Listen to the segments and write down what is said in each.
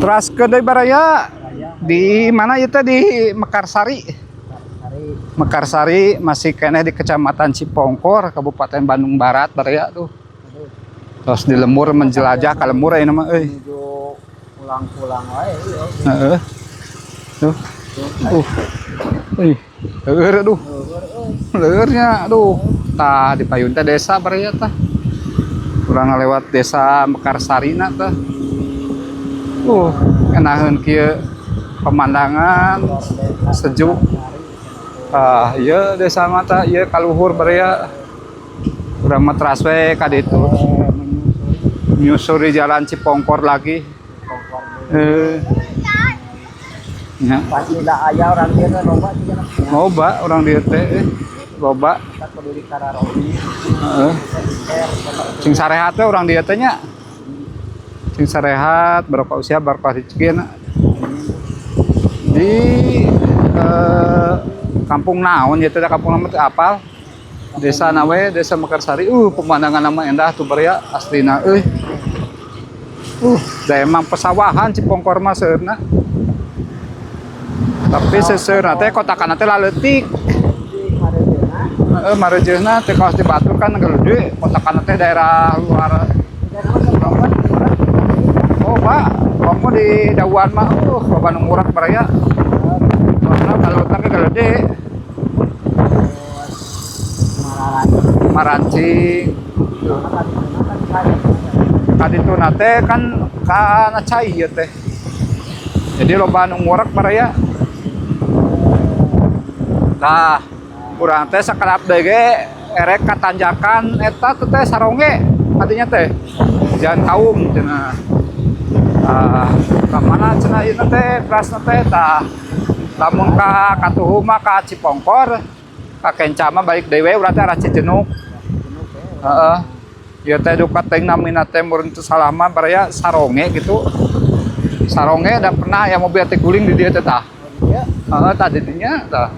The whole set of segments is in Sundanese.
Teraskeun deui baraya di mana ieu teh, di Mekarsari. Mekarsari masih keneh di Kecamatan Cipongkor, Kabupaten Bandung Barat baraya tuh. Terus di lembur menjelajah ka lembur ayeuna mah euy. Menuju pulang-pulang wae ieu. Heeh. Tuh. Ih, leueur aduh. Leueurnya aduh. Tah di payun teh desa baraya tah. Urang ngalewat desa Mekarsarina tah. Enaheun kieu pemandangan sejuk. Ah, ieu desa mah tah, ieu kaluhur baraya. Urang mah teras we ka ditu. Menyusuri jalan Cipongkor lagi. Eh. Ya. Pasti da aya orang dieu teh loba sih kan. Loba orang dieu teh, loba. Kita peduli kararomi. Heeh. Cing sarehat we urang dieu teh nya. Cing sarehat, barokah usia, barokah rezeki na. Di kampung naon ieu teh, kampung nama teh apal? Desa nawe, Desa Mekarsari. Pemandangan nama endah tuh baraya aslina euy. Da emang pesawahan Cipongkor mah seueurna. Tapi seueurna teh kotakan teh laleutik. Di Marejeuna. Heeh, marejeuna teh kawas di Batur kan gede, kotakan teh daerah luar. Oh, Pak, kamu di Dawan mah loba nu ngurak baraya. Karena kalau teh gede, marancing. Kadituna teh kan kana cai ieu teh. Jadi loba nu ngurak baraya. Tah, urang teh sakedap deui ge erek ka tanjakan eta teh teh Saronge kadinya teh. Jalan kaum cenah. Ah, ka mana cenah ieu teh prasna teh tah. Lamun ka Katuhu mah ka Cipongkor, ka Kenca mah balik deui we urang teh arah Cijenuk. Heeh. Ieu teh duka teuing namina teh mun teu salah mah baraya Saronge gitu. Saronge da pernah ya mobil teh guling di dieu teh tah. Heeh, tah di dinya tah.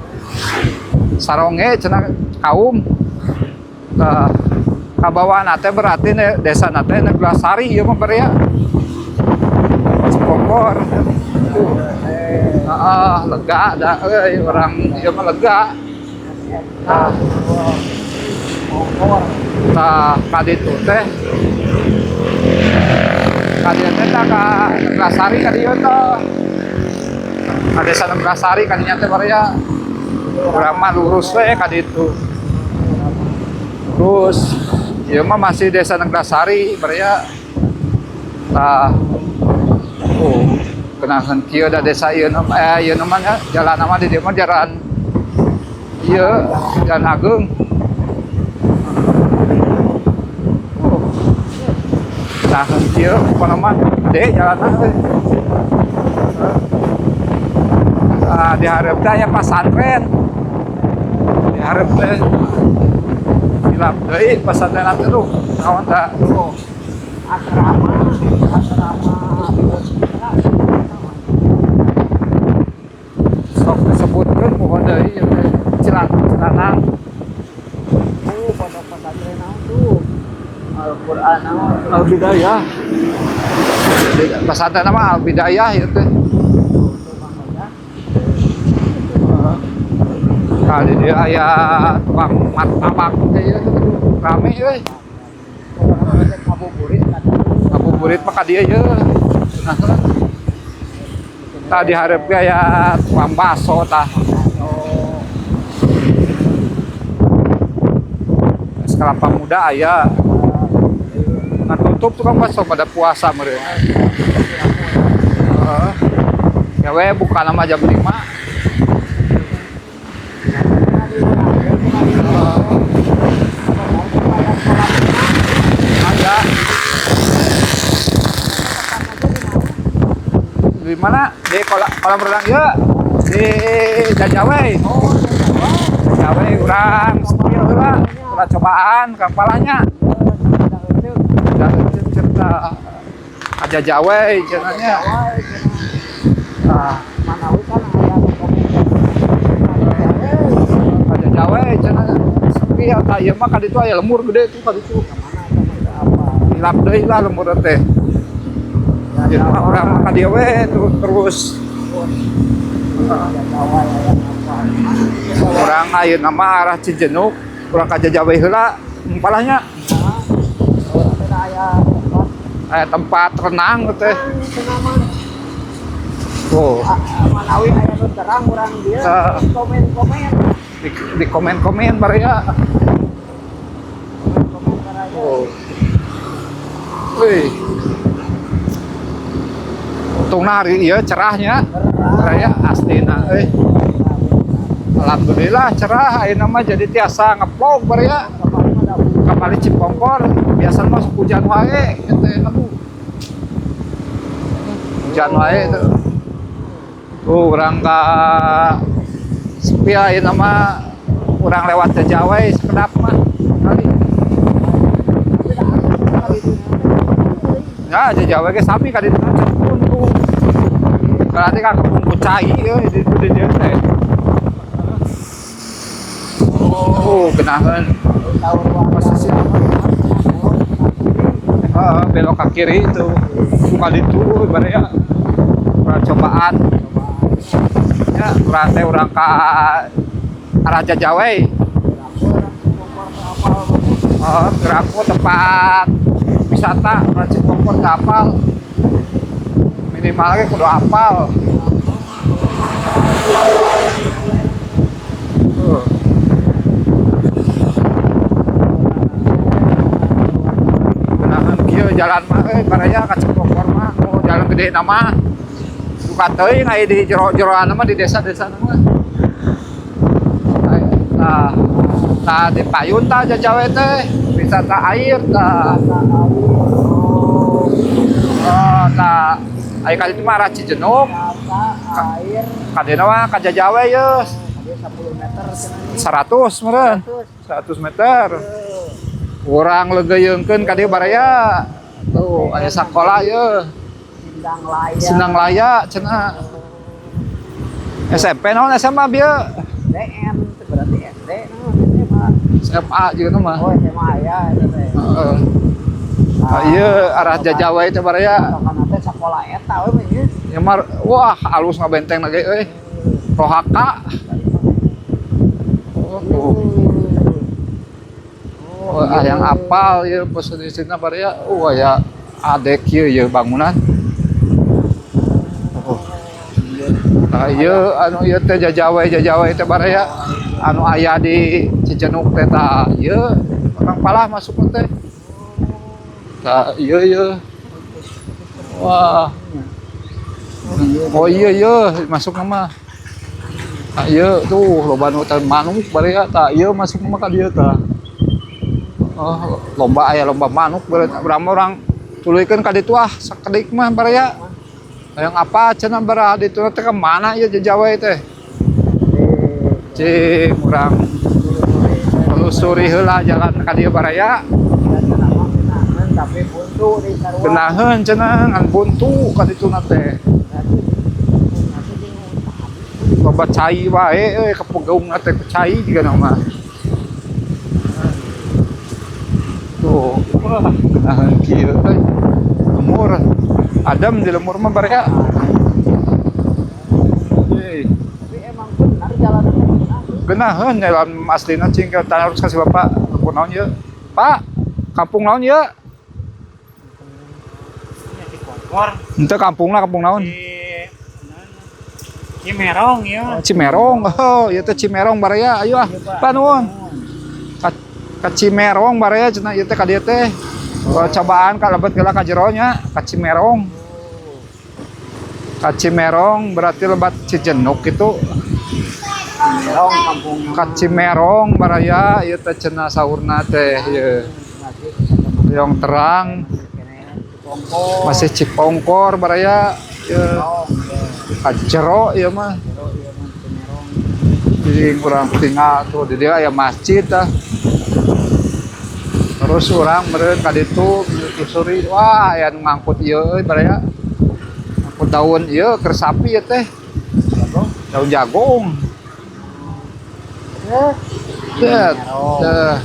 Saronge cenah kaum. Tah kabawana teh berarti desa teh Neglasari ieu mah baraya. Cipongkor. Heeh, lega da euy urang ieu mah lega. Tah. Tah ka ditu teh. Ka dieu teh tah ka Neglasari ka dieu teh. Ka desa Neglasari ka dinya teh baraya. Urang mah lurus we ka ditu. Terus ieu mah masih desa Neglasari baraya. Tah. Oh, kenahan kieu da desa ieu ieu mah nya jalan mah di dieu mah jalan ieu jalan ageung. Oh. Tah kieu pokona mah gede jalanna euy. Tah di hareup teh aya pasantren. Di hareup teh hilap deui pasantren teh duh naon tah. Tuh. Asrama, asrama. Sok disebutkeun poho deui ieu teh Cilanang. Tuh, pondok pesantren naon tuh? Al-Qur'an naon? Al Bidayah. Pesantren mah Al Bidayah ieu teh. Kali dia aya tukang martabak teh ieu rame euy. Ngabuburit kan. Ngabuburit mah ka dieu ieu. Nah, tah di hareup ge aya tukang bakso tah. Oh, Es kelapa muda aya. Nah, tutup tukang bakso pada puasa meureun. Heeh. Ya we buka nama jam 5. Ada. Di mana? Di kolam renang ieu. Di Jajawei. Jajawei urang skill heula. Urang cobaan kapalanya. Da cerita Jajawei cenahnya. Nah, Manawi kan aya Jajawei cenah. Sepi tah ieu mah ka ditu aya lemur gede tuh ka ditu. Hilap deui lah lemur teh. Ya Jadi mah urang mah ka dieu we terus terus. Jajawai aya apa? Urang ayeuna mah arah Cijenuk, urang ka Jajawai heula palahnya. Oh, teh aya tempat Aya tempat renang teh. Senaman. Tuh, Manawi aya nu terang urang dieu Ah. komen-komen. Di komen-komen baraya. Komen-komen baraya. Oh. Wih. Untungna hari ieu cerahnya. Baraya aslina euy. Alhamdulillah cerah ayeuna mah jadi tiasa ngevlog baraya. Kamari mah da Kamari Cipongkor biasa mah sok hujan wae kitu aduh. Hujan wae tuh. Tuh urang ka sepi ayeuna mah, urang lewat Jajawai sekedap mah kali. Ya, Jajawai ge sami ka ditu pun tuh. Berarti ka kebun ku cai euy di ditu di dieu teh. Oh, geunaheun. Posisi. Heeh, belok ke kiri itu. Buka ditu baraya. Urang cobaan. Ya, urang teh urang ka arah Jajawai. Oh, geraku tempat wisata urang Cipongkor teu apal. Minimal ge kudu apal. Tuh. Geunaheun kieu jalan mah euy baraya ka Cipongkor mah, oh, jalan gede na mah. Duka teuing aya di jero-jeroan mah di desa-desa mah. Nah, nah di payun tah Jajawai teh, wisata air tah. Oh, tah aya ka ditu mah arah Cijenuk, Air kadena mah ka Jajawai ye. 10 meter cenah. 100 meureun. 100 meter. Urang leugeuyeungkeun ka dieu baraya. Tuh, aya sakola ye. Sindang Laya. Sindang Laya cenah. SMP naon SMA bieu? DM itu berarti SD naon SMA. SMA juga mah. Oh, SMA ya eta teh. Heeh. Nah, ieu arah Jajawai teh baraya. Patokan teh sakola eta we mah ieu. Ya mar, wah alus ngabenteng lagi euy. Rohaka. Oh, tuh. Oh, ah, yang apal ya posisinya baraya. Oh, ya adek ieu ye bangunan. Oh. Nah, ieu anu ieu teh Jajawai Jajawai teh baraya anu aya di Cijenuk teh tah ieu orang palah masuk teh. Tah ieu ieu. Wah. Oh iya iya masuk mah. Tah ieu tuh loba nu teh manuk baraya tah ieu masuk mah ka dieu tah. Oh, lomba aya lomba manuk baraya urang mah urang tuluykeun ka ditu ah sakedik mah baraya. Hayang apa cenah bara ditu teh ka mana ieu Jajawai teh? Cing urang telusuri heula jalan ka dieu baraya. Tapi buntu di sarua. Geunaheun cenah ngan buntu ka dituna teh. Loba cai wae euy kapegeungna teh ku cai jiga mah. Tuh, wah geunaheun kieu euy. Lemur. Adem di lemur mah baraya. Euy. Tapi emang benar jalannya benar. Geunaheun jalan aslina cing ka tanah harus kasih bapak kampung naon ieu? Pak, kampung naon ieu? Cipongkor. Henteu kampungna kampung naon? Cimerong ya. Oh, Cimerong. Oh, ieu teh Cimerong baraya. Ayo ah. Pak nuhun. Ka Cimerong baraya cenah ieu teh ka dieu teh. Oh, cobaan ka lebet geula ka jero nya, ka Cimerong. Ka Cimerong berarti lebat Cijenuk gitu. Cimerong kampung. Ka Cimerong baraya ieu teh cenah saurna teh ieu. Yang terang masih Cipongkor baraya ieu. Ka jero ieu mah. Jadi kurang tinggal tuh di dia aya masjid tah. Terus urang meureun ka ditu menelusuri, wah aya nu ngangkut ieu euy baraya. Ngangkut daun ieu keur sapi ieu teh. Daun jagung. Set. Teh.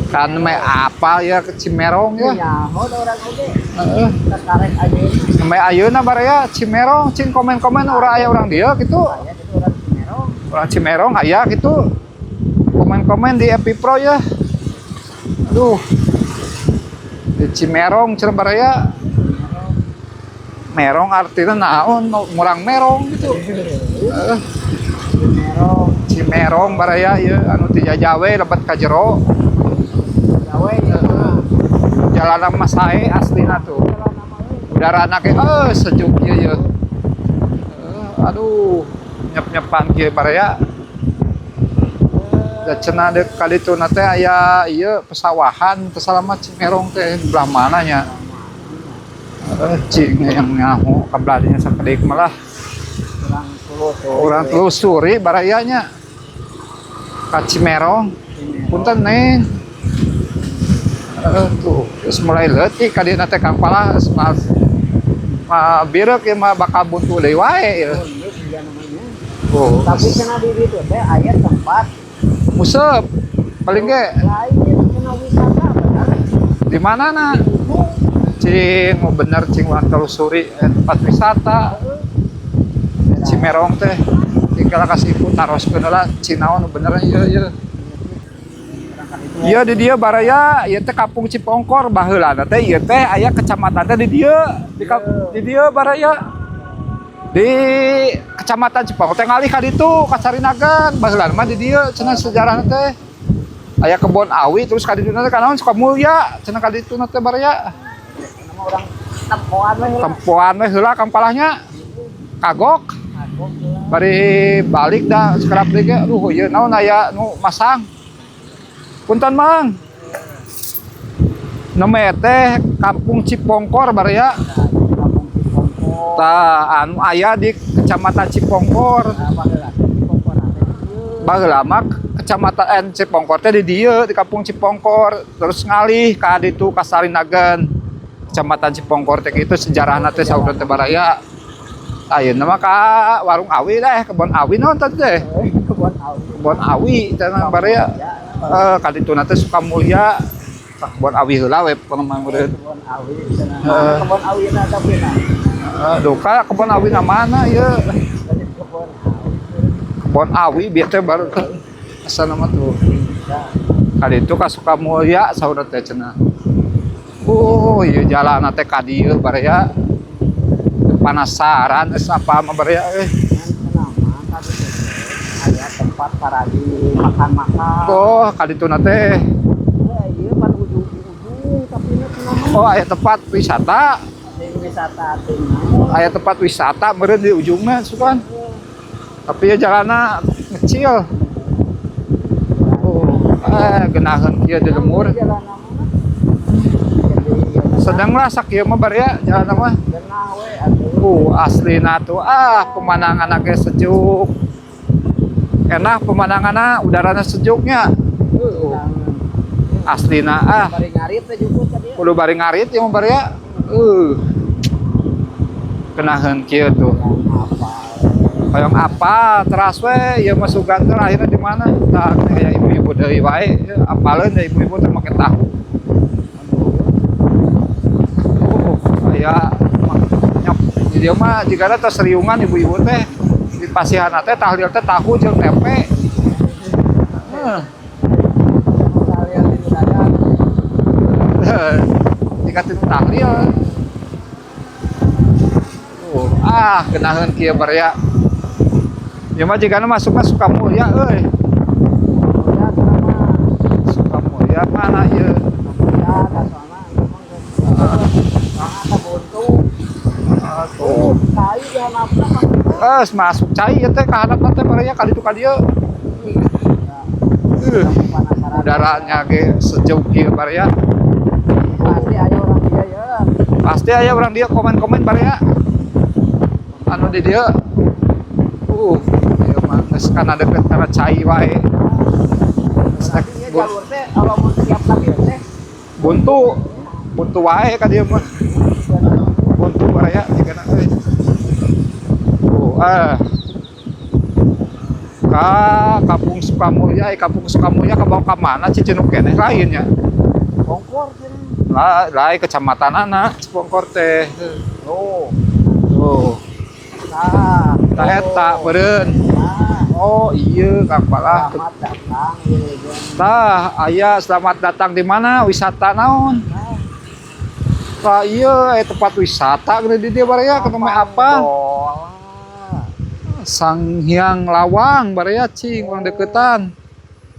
Kan me apa ya ke Cimerong ya. Nyaho da urang oge. Heeh. Sakarek ayeuna. Me ayeuna baraya Cimerong, cing komen-komen urang aya urang dieu gitu. Aya gitu urang Cimerong. Urang Cimerong aya gitu. Komen-komen di Epi Pro ya. Aduh. Di Cimerong cenah baraya. Merong artinya naon, murang merong gitu. Heeh. Cimerong. Cimerong baraya ieu anu ti Jajawe lebet ka jero. Gawe ieu mah. Jalanan mah sae aslina tuh. Jalan nama we. Udarana ge sejuk ieu ye. Aduh, nyep-nyepan kieu baraya. Da cenah deuk ka ditu na teh aya ieu pesawahan teu salah mah Cimerong teh belah mana nya. Cing yang nyaho ka belah dinya sakedik malah Urang telusuri. urang telusuri baraya nya. Ka Cimerong. Punten, Neng. Tuh, geus mulai leutik ka dieu teh Kang Pala geus mah mah bireuk ieu mah bakal buntu deui wae ieu. Buntu juga namanya. Oh, Tapi cenah di ditu teh aya tempat musep paling ge lain cenah wisata bener. Di mana na? Cing, mau bener cing urang telusuri tempat wisata Cimerong teh. Tinggal kasih ibu taroskeun heula cing naon nu bener ieu ieu. Ieu di dieu baraya, ieu teh Kampung Cipongkor baheulana teh ieu teh aya kecamatan teh di dieu, di dieu baraya. Di Kecamatan Cipongkor teh ngalih ka ditu ka Sarinagan, baheulana mah di dieu cenah sejarahna teh. Aya kebon awi terus ka ditu teh kanaon Sukamulya cenah ka ditu teh baraya. Nama urang tempoan we heula. Tempoan we heula Kang Palahnya. Kagok. Kagok heula. Bari balik dah sekerap deui ge, aduh ieu naon aya nu masang. Punten, Mang. Neme teh Kampung Cipongkor baraya. Nah, di Kampung Cipongkor. Tah anu aya di Kecamatan Cipongkor. Nah, baheula teh Cipongkor teh dieu. Baheula mah Kecamatan Cipongkor teh di dieu di Kampung Cipongkor terus ngalih ka ditu ka Sarinagan. Kecamatan Cipongkor teh kitu sejarahna teh saurna teh baraya. Ayeuna mah ka warung awi deh, kebon awi naon tadi teh? Kebon awi. Kebon awi teh baraya. Ka dituna teh Sukamulya. Ka kebon awi heula we pokona mah meureun. Kebon awi cenah. Heeh. Kebon awi na tapi na. Duka kebon awi na mana ieu? Dari kebon awi. Kebon awi bieu teh baru asa nama tuh. Ya. Kali itu ka Sukamulya saurna teh cenah. Oh, ieu jalan teh ka dieu baraya. Penasaran geus apa mah baraya euy. Ngan cenah mah ka ditu teh aya tempat paragi makan-makan. Oh, ka dituna teh. Eh, ieu pan ujung di ujung tapi na cenah mah. Oh, aya tempat wisata. Sing wisata teh naon. Aya tempat wisata meureun di ujungna sukan. Tapi ya jalanna kecil. Oh, geunaheun kieu di lembur. Jalan mah. Jadi ieu Sedang lah sakieu mah baraya jalan mah. Geunah we atuh. Aslina tuh pemandangan ge sejuk. Enak pemandanganna, udaranya sejuknya. Aslina Bari ngarit teh juput tadi. Kudu bari ngarit ya mah baraya. Kenaheun kieu tuh. Apa? Hoyong apa teras we ieu mah sugan teh akhirnya di mana? Tah aya ibu-ibu deui wae, apaleun da ibu-ibu teh make tahu. Oh, aya nyop. Di dieu mah jigana tos riungan ibu-ibu teh di pasihanna teh tahlil teh tahu jeung tempe. Heeh. Kalian di dagang. Jika tinu tahlil. Geunaheun kieu baraya. Ieu mah jigana masukna Sukamulya euy. Ya, sama. Sukamulya mana ieu? Ya, da soalna ieu mah geus soalna buntu. Tuh. Cai di handapna mah. Eh, masuk cai ieu teh ka handapna teh baraya ka ditu ka dieu. Penasaran. Udaranya ge sejuk kieu baraya. Pasti aya orang dia ya. Pasti aya orang dia komen-komen baraya. Anu di dieu. Ieu mah geus kana deket kana cai wae. Tapi ieu jalur teh kalau mun siap ka dieu teh Buntu. Buntu wae ka dieu mah. Buntu baraya jigana euy. Tuh, ah. Ka Kampung Sukamulya, eh, Kampung Sukamulya kabawa ka mana Cicinuk keneh lain nya. Bongkor cenah. Lah, lain kecamatanana Cipongkor teh. Oh. Tuh, Tah. tah eta beureun. Nah, Oh, iya Kang Palah. selamat datang Wilujeng. Tah, aya selamat datang di mana? Wisata naon? Nah, Tah iya, eh, tempat wisata gede di dieu baraya ketemu apa? Bola. Sang Hyang Lawang baraya cing urang deketan.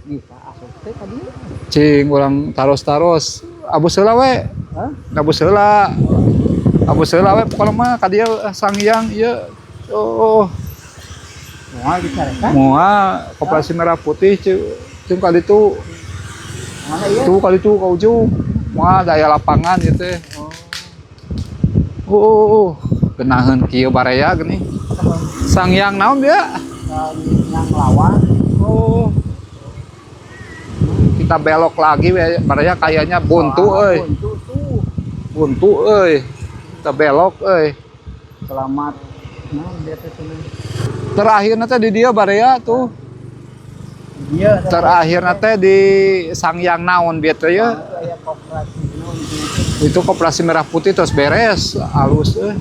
Bisa asup teh tadi. Cing urang taros-taros. Abus heula we. Hah? Abus heula. Abus heula we pokona mah ka dieu eh, Sang Hyang ieu. Oh, Moal dicarekan. moal Koperasi Merah Putih cing, cing ka ditu. Mana ieu? Tuh ka ditu ka ujung. Moal daya lapangan ieu teh. Oh. Oh, genaheun kieu baraya geuning. Sang Hyang naon dia? Sang Hyang Lawang. Oh. Kita belok lagi we, baraya kayaknya buntu euy. Buntu tuh. Buntu euy. Kita belok euy. Selamat. Nah, dia teh cenah. Terakhir teh di dia baraya tuh. Dia Terakhir teh di Sang Hyang naon bieu teh ya. Aya koperasi naon gitu. Itu Koperasi Merah Putih terus beres alus euy.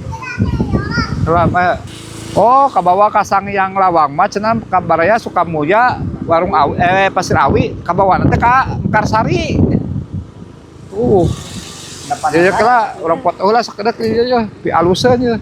Lama. Oh, kabawa ka Sang Hyang Lawang mah cenah ka baraya Sukamulya Warung Awi, eh, Pasir Awi kabawa teh ka Mekarsari. Tuh. Depan Jadi kala urang foto heula sakedek ieu ya, pi aluseun ye.